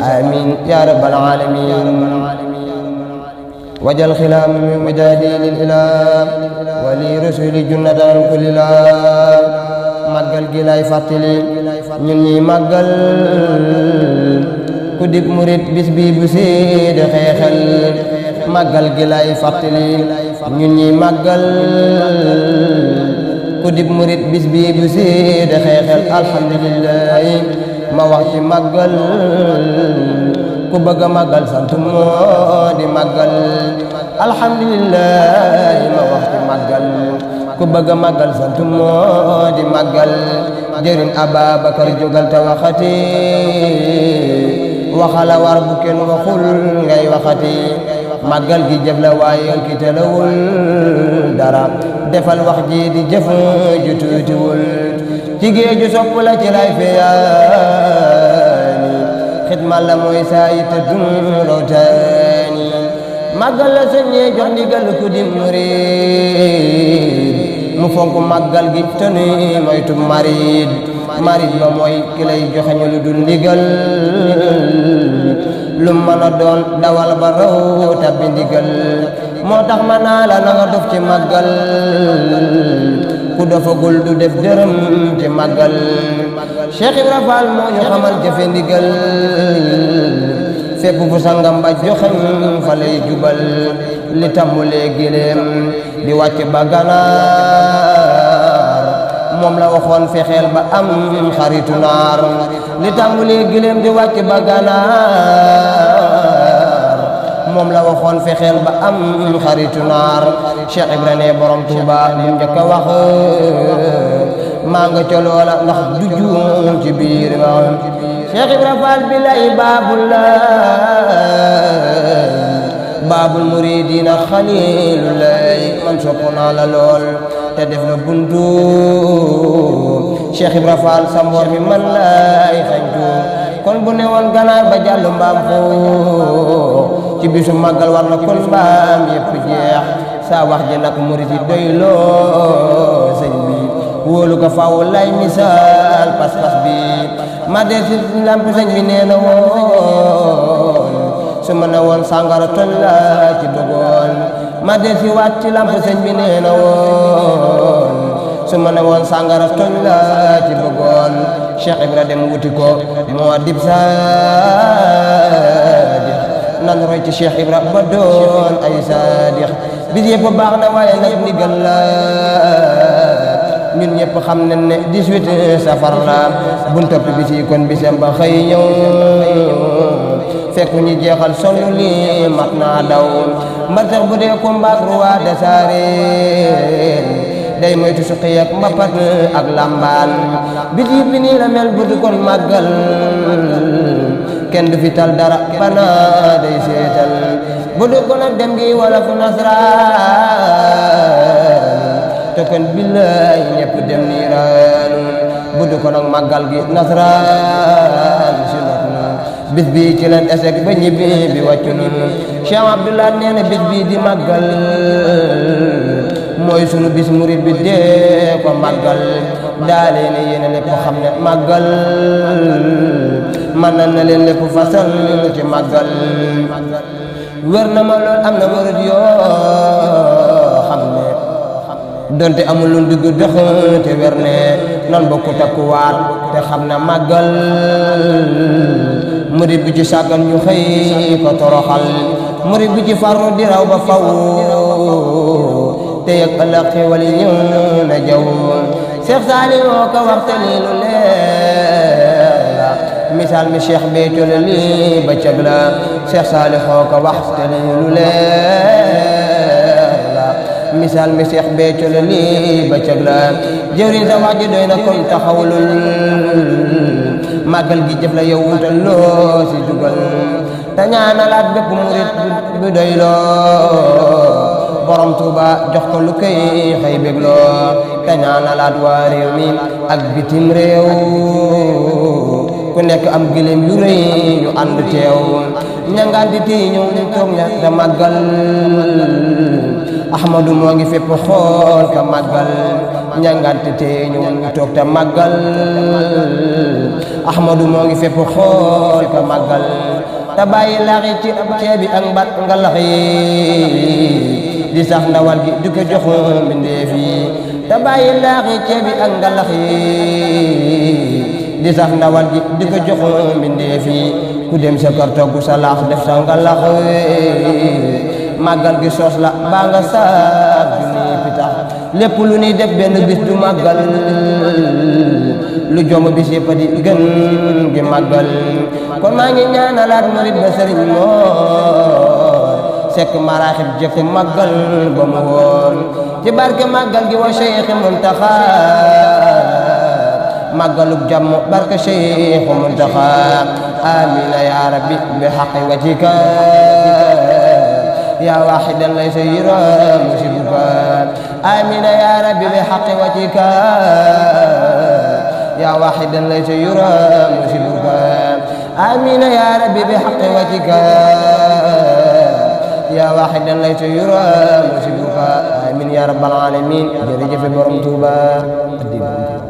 آمين يا رب العالمين وجل خلام من مدادي للإله ولي رسول جنة كل لا màggal gi lay fàttali ñun ñi màggal ku dib murit bis bi bu seede xeexal màggal gi lay fàttali ñun ñi màggal ku dib murit bis bi bu seede xeexal alhamdulillah ma wax ci màggal ku bëgg a màggal sant moo di màggal alhamdulillah ma wax ci màggal ku bëgg a màggal sant moo di màggal jëriñ Ababakar jógal ta waxati waxala war bu kenn waxul ngay waxati màggal gi jëf la waaye ki telawul dara defal wax ji di jëf ju tuutiwul ci géeju sopp la ci lay feyaani xidmal la mooy saa yi te dun rootaani màggal la sañee jox ndigal ku di murid mu fonk màggal gi te nuy moytu marid ba mooy ki lay joxe ñu lu dul ndigal lu mën a doon dawal ba raw tabbi ndigal moo tax ma naa la na nga dof ci màggal ku dofagul du def dërëm ci màggal Cheikh Ibra Fall moo ñu xamal jëfe ndigal fépp fu sangam ba joxem fa lay jubal li tàmmulee gileem di wàcc ba Ganaar moom la waxoon fexeel ba am xaritu naar li tàmmulee gileem di wàcc ba Ganaar moom la waxoon fexeel ba am xaritu naar Cheikh Ibra ne borom Tuuba mu njëkk a wax maa nga ca loola ndax du juum ci biir ma Cheikh Ibra Fall bi lay baabul muridina xalilulay man sopp naa la lool te def la buntu Cheikh Ibra Fall sa mboor mi man lay xañtu kon bu ne woon Ganaar ba jàll mbaam foo ci bisu màggal war na kon mbaam yëpp jeex saa wax ji nag murid yi doy loo sëñ bi wóolu ko faaw lay misaal pas-pas bi ma dee si lamp sëñ bi nee na woon su ma ne woon sàngara toñ la ci dogoon ma dee si waat ci lamp sëñ bi nee na woon su ma ne woon sàngara toñ la ci dogoon Cheikh Ibra dem wuti ko moo dib saadix nan roy ci Cheikh Ibra ba doon ay saadix bis yëpp baax na waaye nag ndigal la ñun ñëpp xam nañ ne 18 safar la buntopp bi ci kon bisam ba xëy ñëw fekk ñu jeexal sonn li mat naa daw mbartax bu dee combat roi des arènes day moytu suqi ak mbapat ak lambaan bis yi bi nii la mel bu du kon màggal kenn du fi tal dara bana day seetal bu du kon ak dem gi wala fu nasraan te kon billaay ñëpp dem niiraan bu du kon ak màggal gi nasraan si not na bis bi ci leen esek ba ñibbi bi wàccu nun Cheikh Abdoulaye nee na bis bi di màggal mooy sunu bis murid bi dee ko màggal daale ne yéen a lépp xam ne màggal man na leen lépp fasal ci màggal wér na ma lool am na murid yoo xam ne donte amul lu dugg dox te wér ne nan bokku takkuwaat te xam ne màggal murid bi ci sàggan ñu xëy ko toroxal murid bi ci farlu di raw ba faw te yëg ëllëg xéwal yi ñëw na jaw Cheikh Saliou ko waxtali lu leer la misaal mi Cheikh Béthio la lii ba cëg la Cheikh Saliou ko waxtali lu leer la misaal mi Cheikh Béthio la lii ba cëg la jëwriñ sa wax ji doy na kon taxawlul màggal gi jëf la yow wutal loo si dugal te ñaanalaat bépp murit bu doy loo borom Tuuba jox ko lu koy xëy bégloo te ñaanalaat waa réew mi ak bitim réew ku nekk am gëléem yu rëy ñu ànd teew ñanganti tey ñëw ñu toog ña te màggal Ahmadu moo ngi fépp xool ka màggal ñanganti tey ñëw ñu toog te màggal Ahmadu moo ngi fépp xool ko màggal te bàyyi laaxi ci ceebi ak mbat nga lax yi di sax ndawal gi di ko jox mbindeef yi te bàyyi laaxi ceebi ak nga lax yi di sax ndawal gi di ko jox mbindeef yi ku dem sa kër togg sa laax def sa nga lax màggal gi soos la baa nga saak junni pitax lépp lu ni def benn bis du màggal lu jomb bis yëpp di gën gi màggal kon maa ngi ñaanalaat murid ba sëriñ Moor Sekk maraaxib jëkk màggal ba mu woon ci barke màggal gi wa Cheikh Muntaxa màggalub jàmm barke Cheikh Muntaxa amina ya rabbi bi haqqi wajhika يا واحدا ليس يرى مشركا آمين يا ربي بحق وجهك يا واحدا ليس يرى مشركا آمين يا ربي بحق وجهك يا واحدا ليس يرى مشركا آمين يا رب العالمين جرجف برم توبا